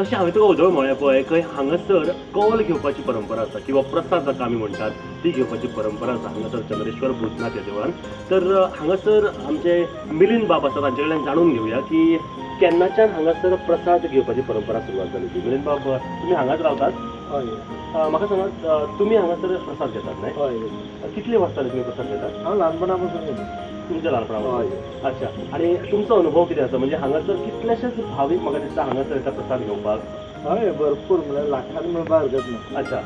जशें हांवें तुका वदळ म्हळें पळय खंय हांगासर कौल घेवपाची परंपरा आसा किंवा प्रसाद जाका आमी म्हणटात ती घेवपाची परंपरा आसा हांगासर चंद्रेश्वर भूतनाथ ह्या देवळान। तर हांगासर आमचे मिलिंद बाब आसा तांचे कडल्यान जाणून घेवया की केन्नाच्यान हांगासर प्रसाद घेवपाची परंपरा सुरवात जाली ती। मिलिंद बाब, तुमी हांगाच रावतात? हय। म्हाका सांगात, तुमी हांगासर प्रसाद घेतात न्हय? हय। कितले वर्सां जालीं तुमी प्रसाद घेतात? हांव ल्हानपणा पासून घेता। तुमच्या ल्हानपणा? अच्छा, आनी तुमचो अनुभव कितें आसा, म्हणजे हांगासर कितलेशेच भावीक म्हाका दिसता हांगासर येता प्रसाद घेवपाक? हय, भरपूर, म्हणल्यार लाखांनी म्हणपाक हरकत ना। अच्छा,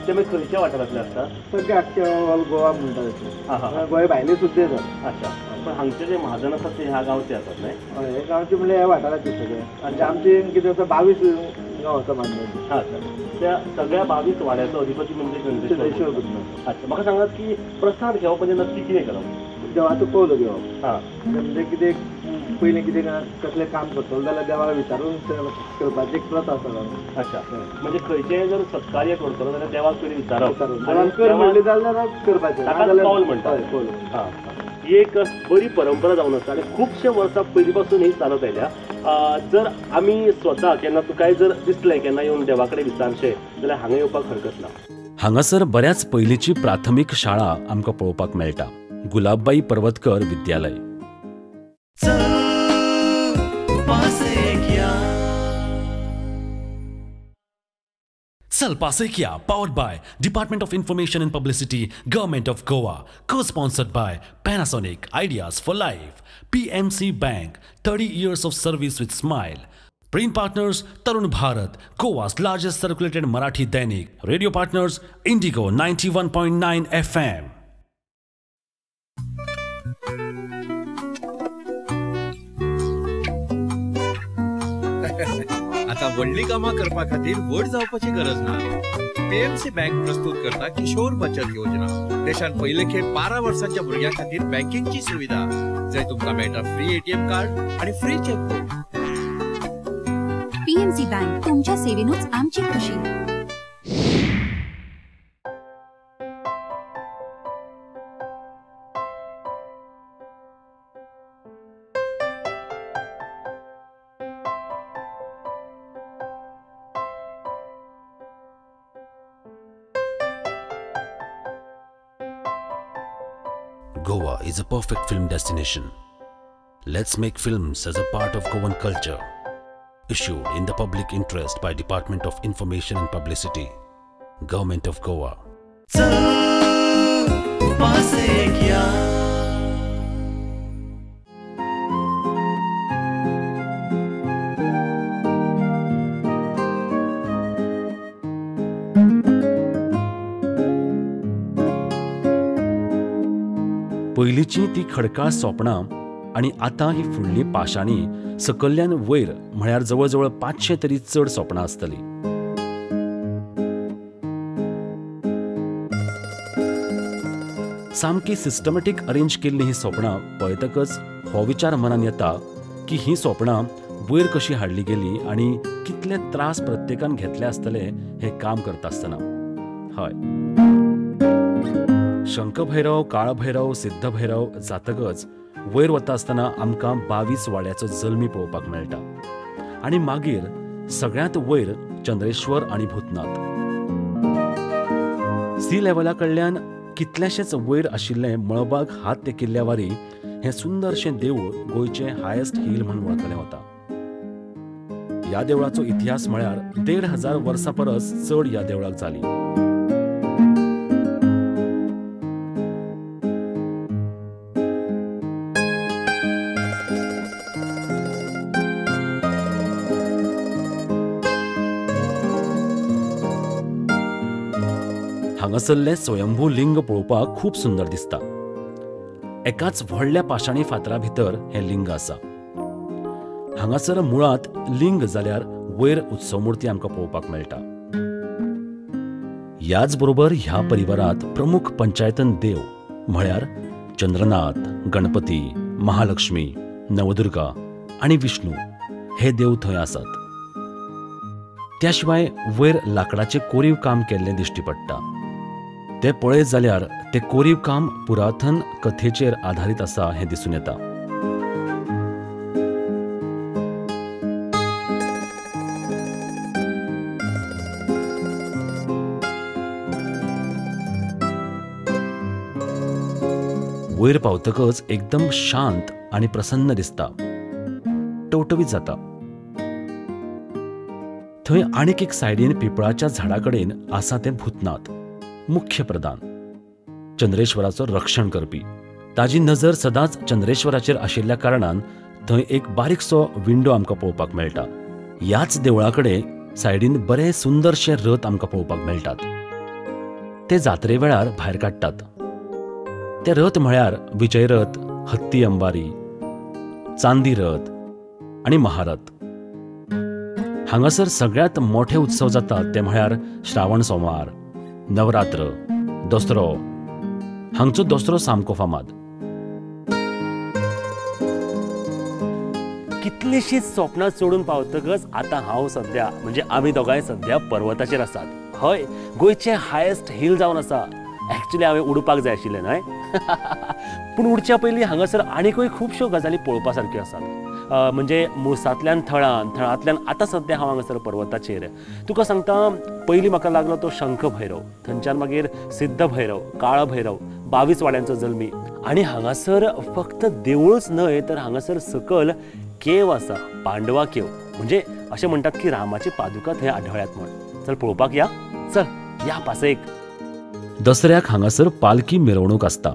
ते मागीर खंयच्या वाठारांतले आसता? सगळे आख्खे ऑल गोवा म्हणटा तशें, गोंय भायले सुद्दां येतात। अच्छा, पण हांगचे जे महाजन आसात ते ह्या गांवचे आसात न्हय? हय, हे गांवचे म्हणल्यार ह्या वाठाराचे सगळे। आनी आमचे कितें आसा 22 गांव आसा मांद्र्याचे। अच्छा, त्या सगळ्या 22 वाड्याचो अधिपती म्हणजे चंद्रेश्वर भूतनाथ। अच्छा, म्हाका सांगात की प्रसाद घेवप म्हणजे नक्की कितें करप? देवाचो कौल घेवप। हां, म्हणजे कितें पयलीं कितें कसलें काम करतलो जाल्यार देवाक विचारून करपाची एक प्रथा आसा। अच्छा, म्हणजे खंयचें जर सत्कार्य करतलो जाल्यार देवाक पयलीं विचारप, देवान कर म्हणलें जाल्यार करपाचें, ताका कौल म्हणटात। कौल। हां, ही एक बरी परंपरा जावन आसा आनी खुबशे वर्सां पयलीं पासून ही चालत आयल्या। जर आमी स्वता केन्ना तुकाय जर दिसलें केन्ना येवन देवा कडेन विचारचें जाल्यार हांगा येवपाक हरकत ना। हांगासर बऱ्याच पयलींची प्राथमीक शाळा आमकां पळोवपाक मेळटा। गुलाबबाई पर्वतकर विद्यालय। Salpasekia, powered by Department of Information and Publicity, Government of Goa, co-sponsored by Panasonic, Ideas for Life, PMC Bank, 30 years of service with smile, Print Partners, Tarun Bharat, Goa's largest circulated Marathi Dainik, Radio Partners, Indigo 91.9 FM. आता व्हडली कामां करपा खातीर व्हड जावपाची गरज ना। PMC bank प्रस्तुत करता किशोर बचत योजना। देशांत पयले खेप 12 वर्सांच्या भुरग्यां खातीर बँकिंगची सुविधा, जंय तुमकां मेळटा फ्री एटीएम कार्ड आनी फ्री चेकबुक। पीएमसी बँक, तुमच्या सेवेनूच आमची खुशी। Goa is a perfect film destination. Let's make films as a part of Goan culture. Issued in the public interest by Department of Information and Publicity, Government of Goa. पयलींची ती खडकाळ सोपणां आनी आतां ही फुडली पाशाणी सकल्ल्यान वयर म्हळ्यार जवळ जवळ 500 तरी चड सोपणां आसतलीं। सामकी सिस्टमॅटीक अरेंज केल्लीं हीं सोपणां पळयतकच हो विचार मनान येता की हीं सोपणां वयर कशीं हाडली गेलीं आनी कितले त्रास प्रत्येकान घेतले आसतले हें काम करता आसतना। हय, शंखभैरव, काळभैरव, सिद्धभैरव जातकच वयर वता आसतना आमकां 22 वाड्याचो जल्मी पळोवपाक मेळटा आनी मागीर सगळ्यांत वयर चंद्रेश्वर आनी भूतनाथ। सी लेवला कडल्यान कितलेशेच वयर आशिल्लें मळबाक हात तेकिल्ल्या वारी हें सुंदरशें देवूळ गोंयचें हायेस्ट हिल म्हूण वळखलें वता। ह्या देवळाचो इतिहास म्हळ्यार 1500 वर्सां परस चड ह्या देवळाक जाली। हांगासरलें स्वयंभू लिंग पळोवपाक खूब सुंदर दिसता। एकाच व्हडल्या पाशाणी फातरा भितर हें लिंग आसा। हांगासर मुळांत लिंग जाल्यार वयर उत्सवमूर्ती आमकां पळोवपाक मेळटा। ह्याच बरोबर ह्या परिवारांत प्रमुख पंचायतन देव म्हळ्यार चंद्रनाथ, गणपती, महालक्ष्मी, नवदुर्गा आनी विष्णू हे देव थंय आसात। त्या शिवाय वयर लाकडाचें कोरीव काम केल्लें दिश्टी पडटा। ते पळयत जाल्यार ते कोरीव काम पुरातन कथेचेर आधारीत आसा हें दिसून येता। वयर पावतकच एकदम शांत आनी प्रसन्न दिसता, टवटवीत जाता। थंय आनीक एक सायडीन पिपळाच्या झाडा कडेन आसा तें भूतनाथ, मुख्य प्रधान, चंद्रेश्वराचो रक्षण करपी। ताजी नजर सदांच चंद्रेश्वराचेर आशिल्ल्या कारणान थंय एक बारीकसो विंडो आमकां पळोवपाक मेळटा। ह्याच देवळा कडेन सायडीन बरे सुंदरशे रथ आमकां पळोवपाक मेळटात। ते जात्रे वेळार भायर काडटात। ते रथ म्हळ्यार विजयरथ, हत्ती अंबारी, चांदी रथ आनी महारथ। हांगासर सगळ्यांत मोठे उत्सव जातात ते म्हळ्यार श्रावण सोमार, नवरात्र, दसरो। हांगचो दसरो सामको फामाद। कितलीशीच स्वप्नां चडून पावतकच आतां हांव सद्या म्हणजे आमी दोगांय सद्या पर्वताचेर आसात। हय, गोंयचें हायेस्ट हिल जावन आसा। एक्चुअली हांवें उडपाक जाय आशिल्लें न्हय, पूण उडच्या पयलीं हांगासर आनीकूय खुबश्यो गजाली पळोवपा सारक्यो आसात। म्हणजे मुळसांतल्यान थळान, थळांतल्यान आतां सद्या हांव हांगासर पर्वताचेर। तुका सांगता, पयलीं म्हाका लागलो तो शंख भैरव, थंयच्यान मागीर सिद्ध भैरव, काळ भैरव, 22 वाड्यांचो जल्मी। आनी हांगासर फक्त देवूळच न्हय तर हांगासर सकयल केव आसा, पांडवा केव। म्हणजे अशें म्हणटात की रामाची पादुका थंय आढळ्यात म्हण। चल पळोवपाक या, चल या पासयेक। दसऱ्याक हांगासर पालखी मिरवणूक आसता,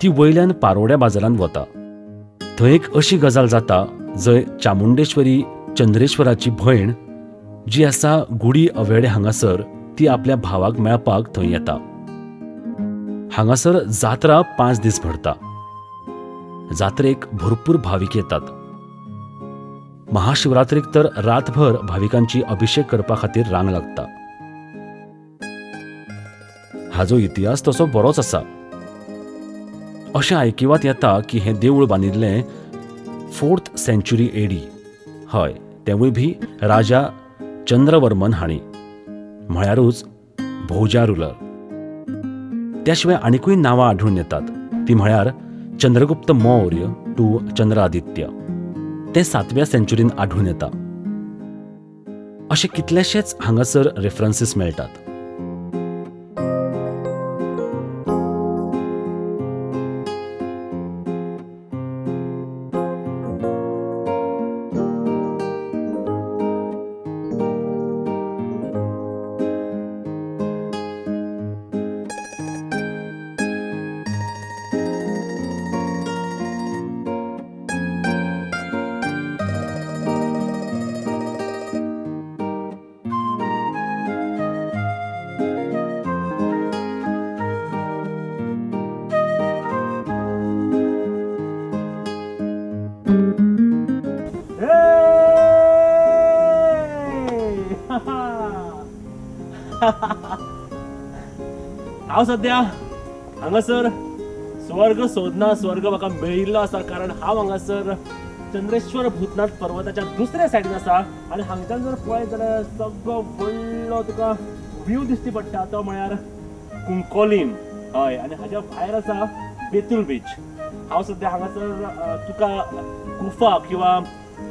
ती वयल्यान पारोड्या बाजारांत वता। थंय एक अशी गजाल जाता जंय चामुंडेश्वरी चंद्रेश्वराची भयण जी आसा गुडी अवेडे हांगासर, ती आपल्या भावाक मेळपाक थंय येता। हांगासर जात्रा 5 दीस भरता। जात्रेक भरपूर भावीक येतात। महाशिवरात्रीक तर रातभर भाविकांची अभिषेक करपा खातीर रांग लागता। हाजो इतिहास तसो बरोच आसा। अशें आयकिवात येता की हें देवूळ बांदिल्लें 4th century AD। हय, तेवूय बी राजा चंद्रवर्मन हांणी, म्हळ्यारूच भोजा रुलर। त्या शिवाय आनिकूय नांवां आढळून येतात, ती म्हळ्यार चंद्रगुप्त मौर्य टू चंद्रादित्य, ते 7व्या सेंच्युरीन आढळून येता। अशे कितलेशेच हांगासर रेफरन्सीस मेळटात। हांव सद्या हांगासर स्वर्ग सोदना, स्वर्ग म्हाका मेळिल्लो आसा, कारण हांव हांगासर चंद्रेश्वर भूतनाथ पर्वताच्या दुसऱ्या सायडीन आसा आनी हांगच्यान जर पळयत जाल्यार सगळो व्हडलो तुका व्यू दिश्टी पडटा, तो म्हळ्यार कुंकोलीम। हय, आनी हाज्या भायर आसा बेतूल बीच। हांव सद्या हांगासर तुका गुफा किंवा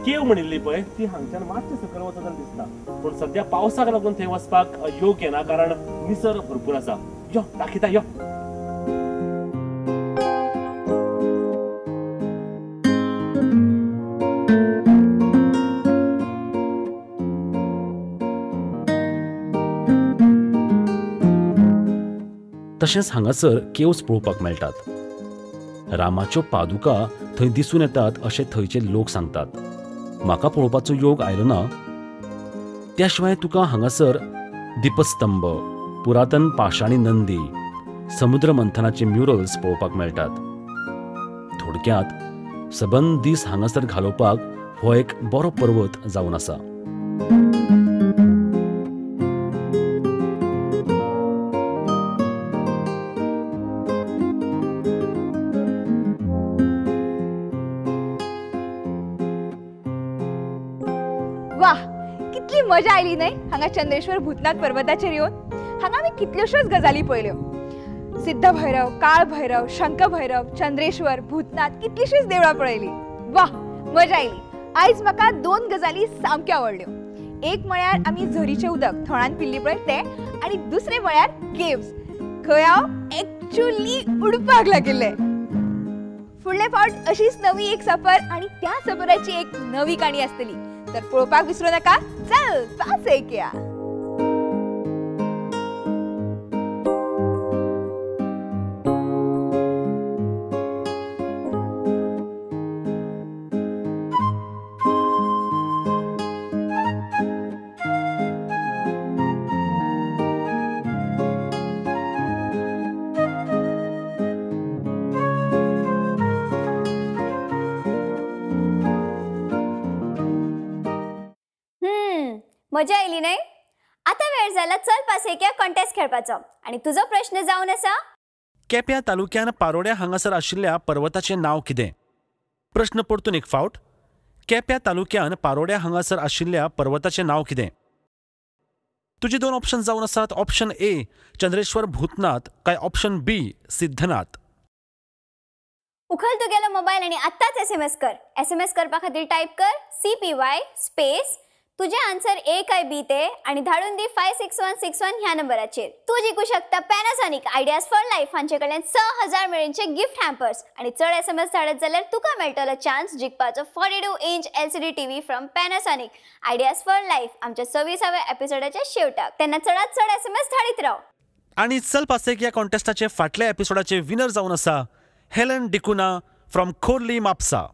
केव म्हणिल्ली पळय ती हांगच्यान मातशें सकयल वचत जाल्यार दिसता, पूण सद्या पावसाक लागून थंय वचपाक योग्य ना, कारण निसर भरपूर आसा। यो दाखयता, यो। तशेंच हांगासर केव्स पळोवपाक मेळटात। रामाच्यो पादुका थंय दिसून येतात अशें थंयचे लोक सांगतात। म्हाका पळोवपाचो योग आयलो ना। त्या शिवाय तुका हांगासर दीपस्तंभ, पुरातन पाशाणी नंदी, समुद्र मंथनाचे म्युरल्स पळोवपाक मेळटात। थोडक्यात सबंद दीस हांगासर घालोवपाक हो एक बरो पर्वत जावन आसा। वाह, कितली मजा आयली न्हय हांगा चंद्रेश्वर भूतनाथ पर्वताचेर येवन। हांगा आमी कितल्योश्योच गजाली पळयल्यो, सिद्ध भैरव, काळ भैरव, शंख भैरव, चंद्रेश्वर, भूतनाथ, कितलीशीच देवळां पळयली। वाह, मजा आयली। आयज म्हाका 2 गजाली सामक्यो आवडल्यो। एक म्हळ्यार आमी झरीचें उदक थळान पिल्ली पळय तें, आनी दुसरें म्हळ्यार केव्स, खंय हांव एक्चुअली उडपाक लागिल्लें। फुडले फावट अशीच नवी एक सफर आणि त्या सफराची एक नवी काणी आसतली. तर पळोवपाक विसरू नका. चल पास एक या. मजा आयली न्हय? आतां वेळ जाला चल पासयेक कॉन्टेस्ट खेळपाचो आनी तुजो प्रश्न जावन आसा, केप्या तालुक्यान पारोड्या हांगासर आशिल्ल्या पर्वताचें नांव कितें? प्रश्न परतून एक फावट, केप्या तालुक्यान पारोड्या हांगासर आशिल्ल्या पर्वताचें नांव कितें? तुजे दोन ऑप्शन जावन आसात, ऑप्शन ए चंद्रेश्वर भूतनाथ काय ऑप्शन बी सिद्धनाथ. उखल तुगेलो मोबायल आनी आत्ताच एसएमएस कर. एसएमएस करपा खातीर टायप कर CPY space तुझे आन्सर ए काय बी ते आणि धाडून दी 56161 ह्या नंबराचेर. तू जिखू शकता पॅनासॉनिक आयडियाज फॉर लायफ हांचे कडल्यान 6000 मेरेनचे गिफ्ट हॅम्पर्स आणि चड एसएमएस धाडत जाल्यार तुका मेळटलो chance जिखपाचो 42 inch LCD TV from Panasonic ideas for life आमच्या 26व्या एपिसोडाच्या शेवटाक. तेन्ना चडात चड एसएमएस धाडीत राव. आणि चल पासेक ह्या कॉन्टेस्टाचे फाटल्या एपिसोडाचे विनर जावन आसा हेलन डिकुना फ्रॉम खोर्ली, म्हापसा.